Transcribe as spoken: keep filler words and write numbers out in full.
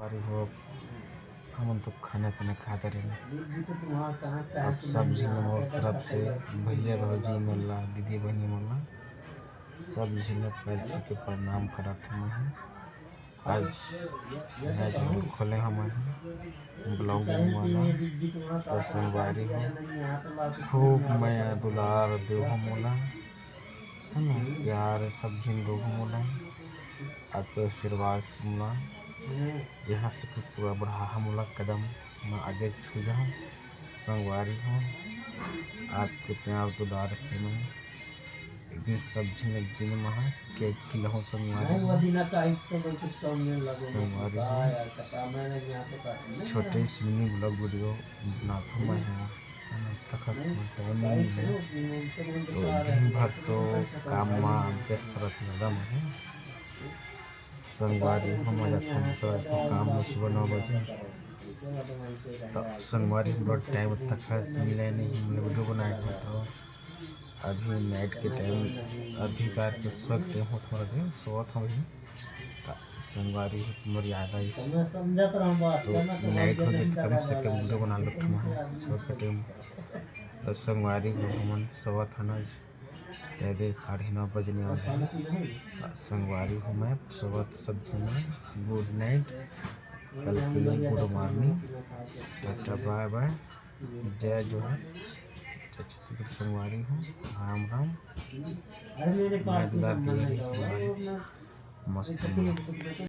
अरे हो, हमन तो खाना पीना खात रहे। अब सब झिन मोर तरफ से, भैया भौजी मन ला, दीदी बहिनी मन ला, सब झिन ला पैर छू के प्रणाम करत हूँ मैं। आज नया चैनल खोले हूँ मैं, ब्लॉगिंग वाला। तो संगवारी हो, खूब मया दुलार देव हो मोला, है ना, प्यार सब झिन दो हो मोला, आपके आशीर्वाद से मोला यहाँ से लेकर पूरा बढ़ा हम मोला कदम मैं आगे छू जाऊँ। संगवारी हो, आपके प्यार दुलार से मैं एक दिन सब झिन एक दिन महा केक खिलाहूँ संगवारी हो। संगवारी हो, छोटे से मिनी ब्लॉग वीडियो बनाथों मैं यहाँ, है ना, तखत में टाइम नहीं मिले, तो दिन भर तो काम में व्यस्त रहते दादा मैं। संगवारी हो, मजा था तो ऐसा काम में सुबह नौ बजे, तो संगवारी हम लोग टाइम तक मिले नहीं, हम लोग वीडियो बनाए थे। तो अभी नाइट के टाइम, अभी कार के सो के टाइम हो, थोड़ा देर सोवत हूँ अभी। तो संगवारी हो, तुम्हारी याद आई तो नाइट हो गई, तो कम से कम वीडियो बना लो तुम, सो के टाइम। तो संगवारी हो, हमन सोवत हन आज, ते दे साढ़े नौ बजने वाले हैं। तो संगवारी हो, मैं सोवत सब झिन, गुड नाइट, कल के लिए गुड मॉर्निंग, टाटा बाय बाय, जय जोहार, जय छत्तीसगढ़ संगवारी हो, राम राम। मैं दुलार दिए रही संगवारी, मस्त।